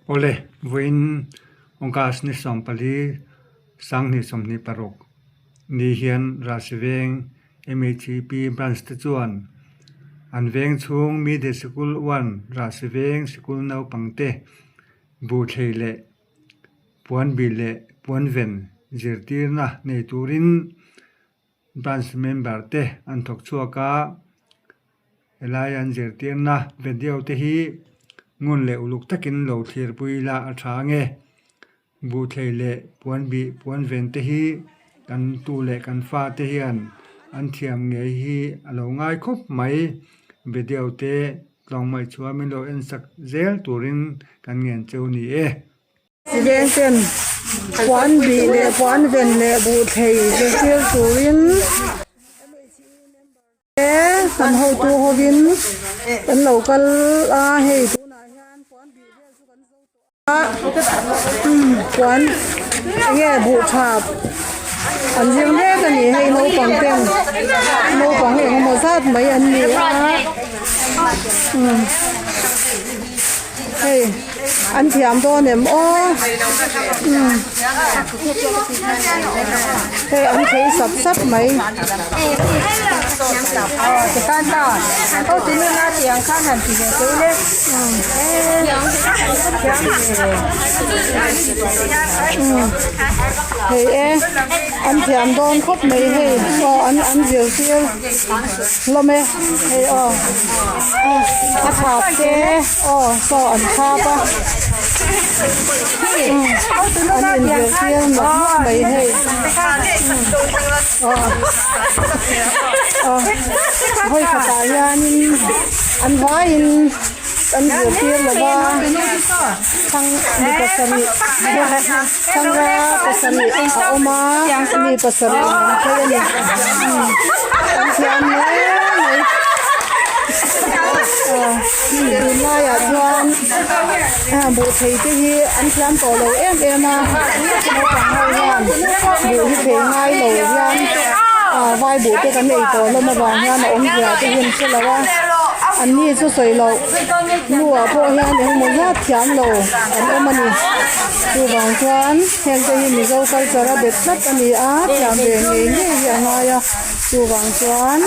Awle, vawiin August ni 14, 2026 ni hian Ralsiveng MHEP Branch te chuan an veng chhung Middle Sikul One Ralsiveng sikul naupangte buhthlei leh puanbih leh puanven zirtirna nei turin Branch member te an thawk chhuak a, helai an zirtirna video te hi ngun leh uluk takin lo thlirpui ila a tha ange. Buhthlei leh puanbih puanven te hi kan tu leh kan fa te hian an thiam ngei hi a lo ngai khawp mai. Video te tlawngmai chhuah min lo en sak zel turin kan ngen cheu ni e. Veng ten puan bih leh puan ven leh buh thlei zirtir turin hnam hotu hovin kan lo kal a hei tunah hian puan bih vel chu kan zo tawh a puan enge buh tha an zir mek a ni hei naupang ten naupang engemaw zat mai an ni a hei an thiam dawn em aw umm hei an thei sap sap mai. Thei e an thiam dawn khawp mai hei aw an an zirtir hlawm e hei aw a thap te aw saw an thap a an inzirtir nawk nawk mai hei aw aw hawi khatah hianin an vaiin. Kan zirtir lo va, thlang mi pasarih thlangra pasarih a awm a, mi pasarih an awm phei a ni. An thiam hle mai. Tunlaiah chuan buh thei te hi an thiam tawh lo em em a, naupang ho hian buh hi thei ngai lo hian vai buh te kan ei tawh hlawm avang hian a awmzia te hi an hre lo a. An ni chu sawi loh hnuah pawh hian engemaw zat thiam lo an awm a ni. Chuvang chuan heng te hi Mizo culture a bet tlat a ni a, thiam ve ngei ngei hi a ngai a, chuvang chuan.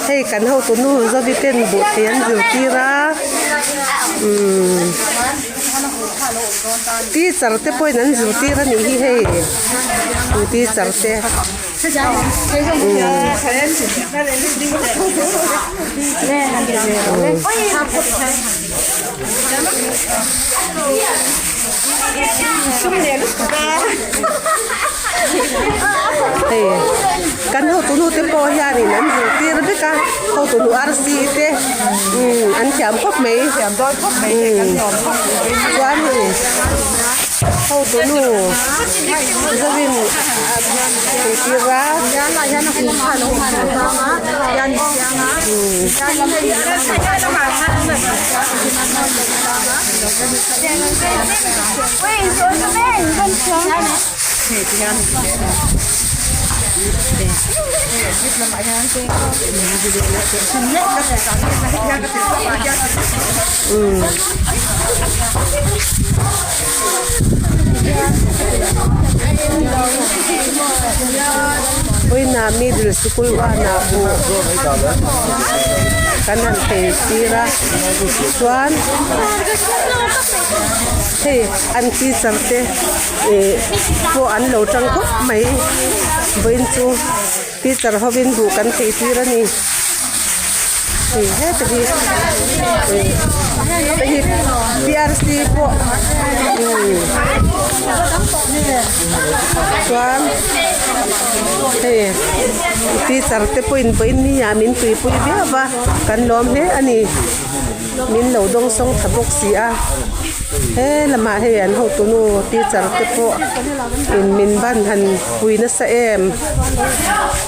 Hei kan hotu nu Zovi ten buh te an zirtir a umm teacher te pawhin an zirtir a nih hi hei teacher te. Hei kan hotunu te pawh hianin an zirtir vek a hotunu arsi te umm an thiam khawp mai umm chuan hei hotunu zawin zirtir a. Vawiinah middle sikul uanah buh. kan han phei tir a chuan hei an teacher te ih pawh an lo tang khawp mai vawiin chu teacher hovin buh kan phei tir a ni hei heta hi ih hei hi P R C pawh umm chuan hei teacher te pawhin vawiin ni ah min tuipui viau va kan lawm hle a ni min lo dawngsawng tha bawk si a he lamah hei an hotunu teacher te pawh in min ban han pui nasa em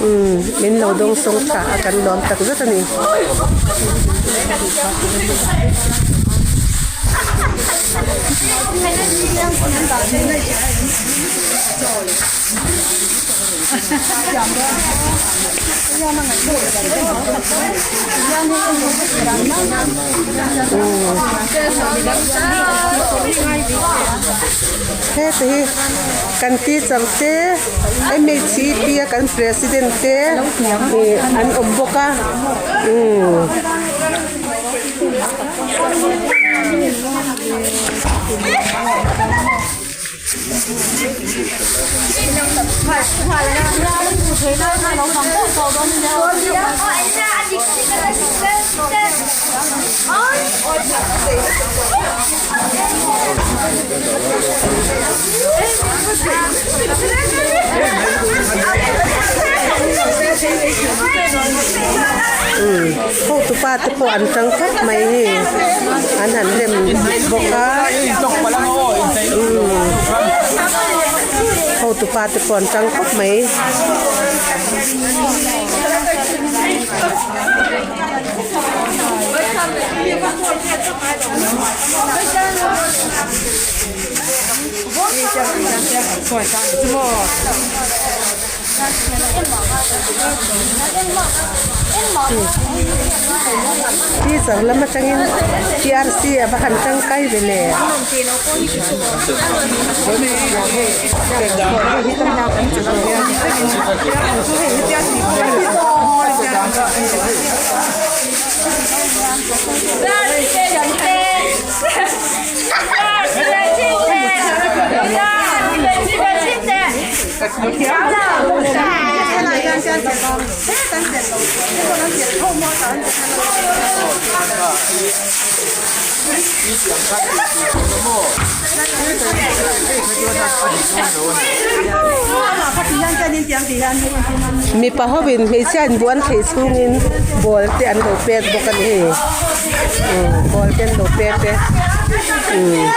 umm min lo dawngsawng tha a kan lawm tak zet a ni. Heta hi kan teacher te M H E P a kan president te ih an awm bawk a umm. Hotupa te pawh an tang khawp mai hei an han rem bawk a hotupa te pawh an tang khawp mai. Teacher lam atangin P R C a va han tangkai ve le. Mipa hovin hmeichhia in buan theih chhungin ball te an lo pet bawk a ni hei ball te an lo pet e umm.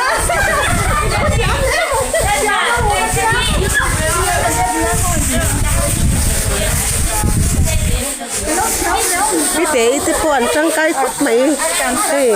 Pitei te pawh an tangkai khawp mai hei.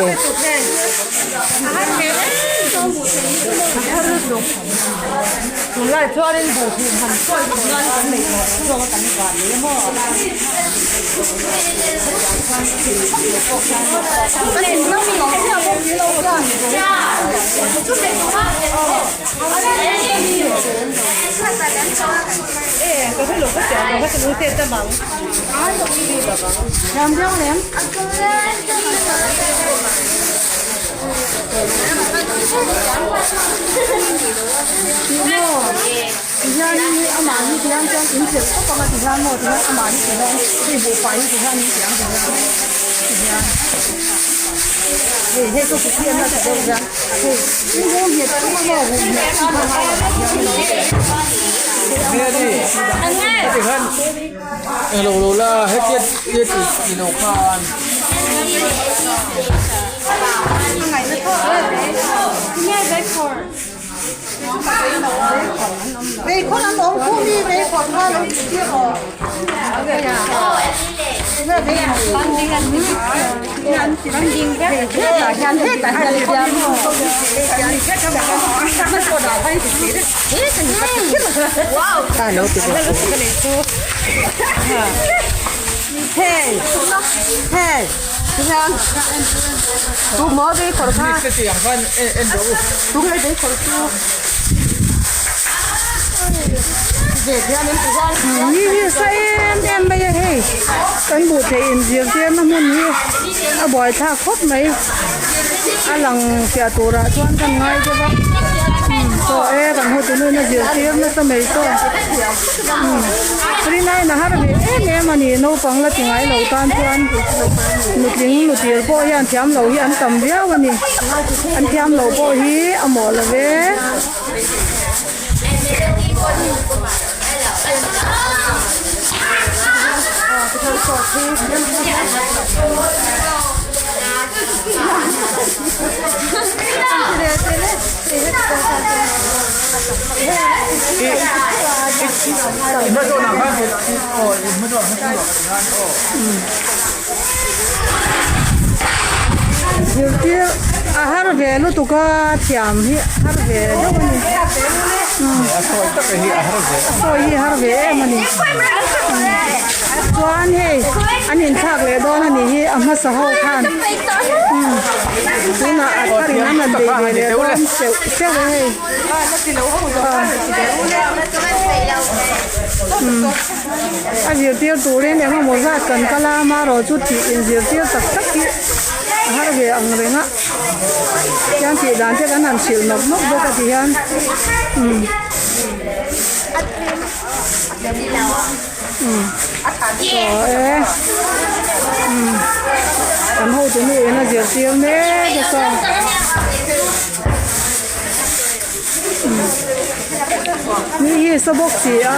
Ni hi a sa em em mai a hei kan buh theih inzirtirna hmun hi a buaithlak khawp mai a lang fiah turah chuan kan ngai deuh a chaw e kan hotu nu in a zirtir nasa mai chaw rinaiin a har ve em em a ni naupang la ti ngai lo tan chuan nutling nutir pawh hian thiam lo hi an tam viau a ni an thiam loh pawh hi a mawh lo ve. Zirtir a har ve lutuk a thiam hi har ve deuh a ni a sawi hi har ve em a ni chuan hei an inthlak leh dawn a nih hi a hmasa ho khan tunah a thar in an rawn bei ve leh dawn seuh seuh a hei a zirtir turin eng emaw zat kan kal a amaherawh chu tih inzirtir tak tak hi a har ve ang reng a tiang tih dan te kan han hrilh nawk nawk bawk a ti hian umm umm aw e umm kan hotu nu in a zirtir mek a saw. Ni hi saw bawk si a.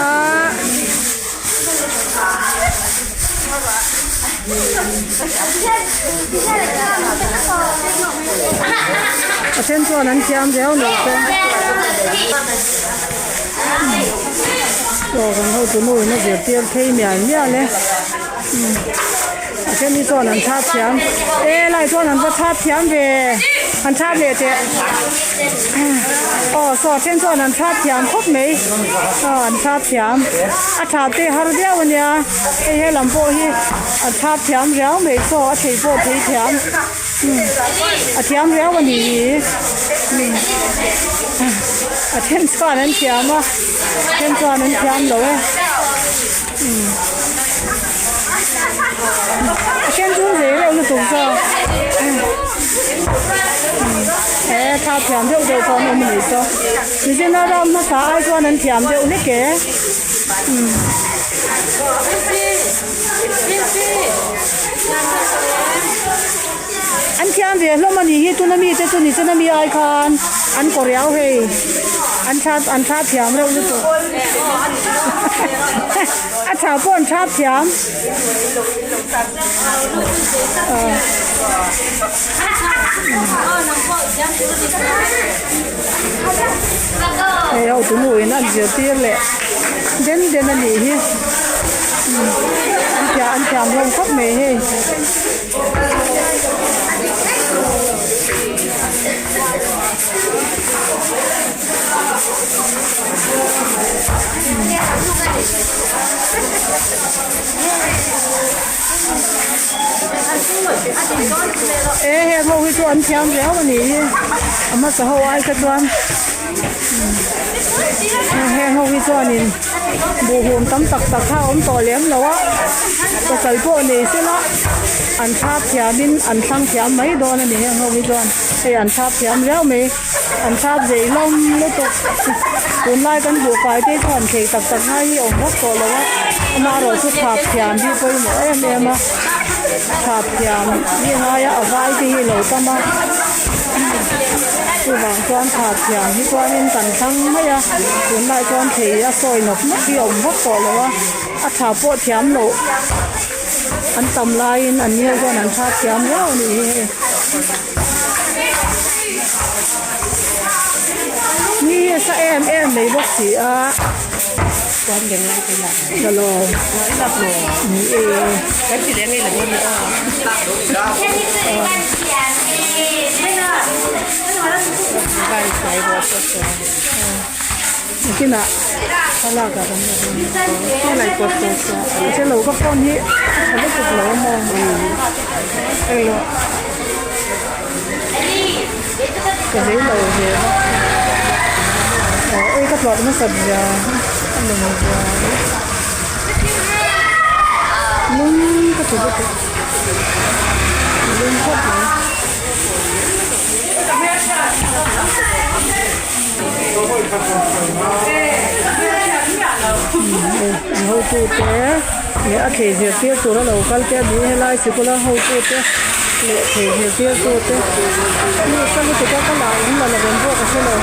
A then chuan an thiam riau lo te. Aw kan hotu nu in a zirtir phei mial mial e. A then hi chuan an chhap thiam e lai chuan an va chhap thiam ve an chhap leh teh aw saw a then chuan an chhap thiam khawp mai aw an chhap thiam a tha te har viau a nia hei helam pawh hi a chhap thiam riau mai saw a thei pawh thei thiam a thiam riau a ni a then chuan an thiam a a then chuan an thiam lo e. A then chu zei reuh lutuk zawk he thla thiam deuh deuh pawh an awm anih chu nichina ram hmasa ai chuan an thiam deuh hlek e an thiam ve hlawm anih hi tuna mite chu nichina mi ai khan an kaw riau hei an thla an thla thiam reuh lutuk a tha pawh an thla thiam hei ho tu nu in an zirtir leh den den a nih hi an thiam an thiam hlawm khawp mai hei. E heng ho hi chu an thiam riau a nih hi a hmasa ho ai kha chuan heng ho hi chuanin buhhum tam tak tak kha a awm tawh lem lo a pasal pawh nei sela an thlak thiamin an thlang thiam mai dawn a ni heng ho hi chuan hei an thlak thiam riau mai an thlak zei hlawm lutuk tunlai kan buhfai te chu han thei tak tak ngai hi a awm vak tawh lo a amaherawh chu thlak thiam hi pawimawh em em a thlak thiam hi a ngai a a vai te hi a lo tam a chuvang chuan thlak thiam hi chuanin kan thlang mai a tunlai chuan thei a sawi nawk nawk hi a awm vak tawh lo a a tha pawh thiam loh an tam laiin an ni ho chuan an thlak thiam riau a nih hi hei. Ni hi a sa em em mai bawk si a ka lawm ni e. Nakinah thlalak ah kan la dawn a che lo ka phone hi a tha lutuk lo a maw englo ka zei lo ve bawk aw ei ka tlawrh hmasat zia. A lem ruai lum ka ti bawk a a lum khawp mai. An hotute leh a thei zirtir tura lo kal te a ni helai sikul a hotute leh thei zirtir tute mi ka lutuk a ka lah in la lo em pawh ka hre lo.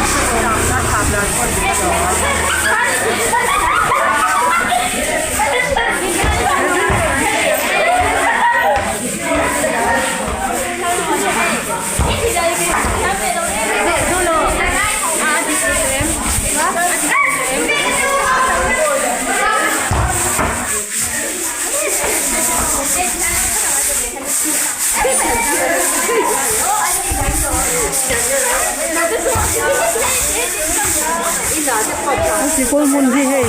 Sikul hmun hi hei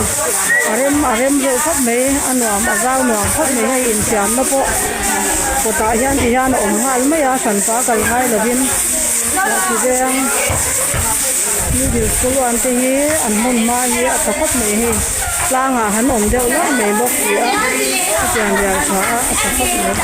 a rem a rem reuh khawp mai a nuam a zau nuam khawp mai hei infiamna pawh kawtah hian ti hian a awm nghal mai a hranpa kal ngai lovin mahse veng middle school one te hi an hmun hma hi a tha khawp mai hei tlangah han awm deuh luah mai bawk si a a pian lian tha a a tha khawp mai.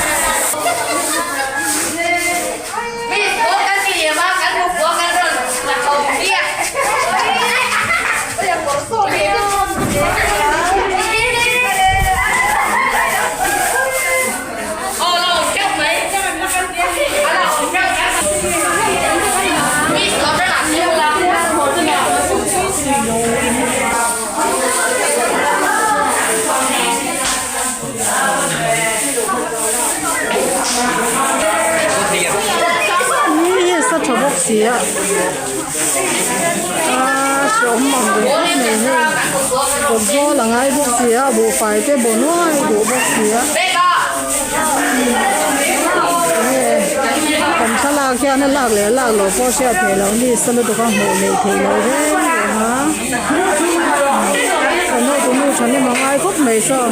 Ni hi a sa tha bawk si a aaa hreawm ang reng khawp mai hei kawt zawl a ngai bawk si a buhfai te baw nuai duh bawk si a enge kan thlalak hian a lak leh a lak loh pawh hriat theih loh ni sa lutuk a hmuh neih theih loh reng reng a kan hotu nu thahnem a ngai khawp mai saw.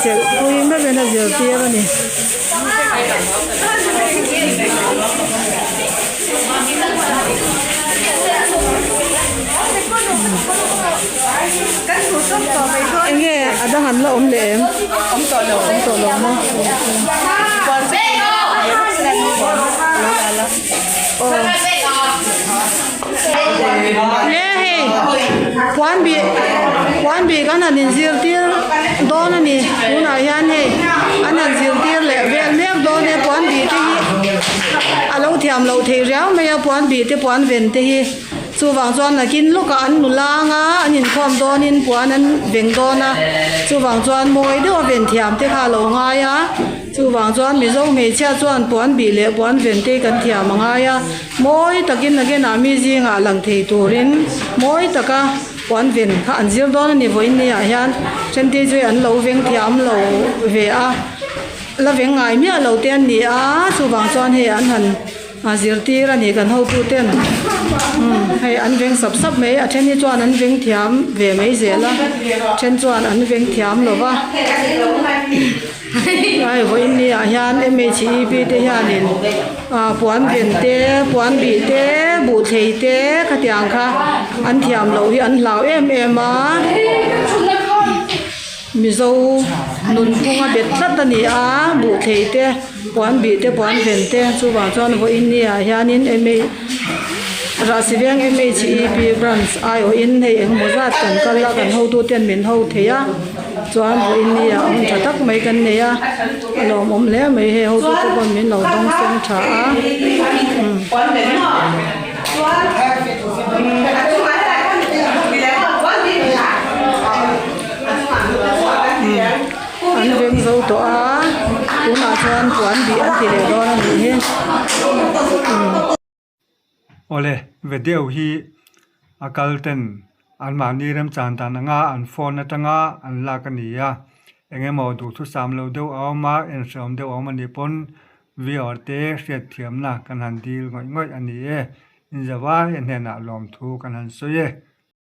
Chelh pui meuhin a zirtir a ni. Enge a dang an la awm leh em? Awm tawh lo awm tawh lo maw? Nge hei puan bih puan bih kan han inzirtir dawn a ni tunah hian hei an han zirtir leh vel mek dawn e puan bih te hi a lo thiam loh theih riau mai a puan bih te puan ven te hi chuvang chuan nakin lawkah an nu lang a an inkhawm dawnin puan an veng dawn a chuvang chuan mawi deuh a ven thiam te kha a lo ngai a. Chuvang chuan Mizo hmeichhia chuan puan bih leh puan ven te kan thiam a ngai a, mawi takin nakinah mi zingah lang thei turin mawi taka puan ven kha an zir dawn a ni vawiin ni ah hian then te chu an lo veng thiam lo ve a, la veng ngai miah lo te an ni a, chuvang chuan hei an han a zirtir a ni kan hotu ten umm hei an veng sap sap mai a then hi chuan an veng thiam ve mai zel a then chuan an veng thiam lo va hei vawiin ni ah hian m h e p te hianin ah puan ven te puan bih te buh thlei te khatiang kha an thiam loh hi an hlau em em a. Mizo nunphung a bet tlat a ni a, buh thei te, puan bih te, puan ven te chuvang chuan vawiin ni ah hianin M H Rahsiveng M H E P branch aiawhin hei engemaw zat kan kal a kan hotu ten min ho thei a chuan vawiin ni ah hun tha tak mai kan nei a a lawmawm hle mai hei hotu te pawn min lo dawng seng tha a. An veng zo tawh a tunah chuan puan bih an ti leh dawn a nih hi. Awle video hi a kal ten anmahni remchan dan anga an phone atanga an lak a ni a engemaw duhthusam lo deuh a awm a enhreawm deuh a awm a nih pawn viewer te hriatthiamna kan han dil ngawih ngawih a ni e inzawai a hnenah lawmthu kan han sawi e.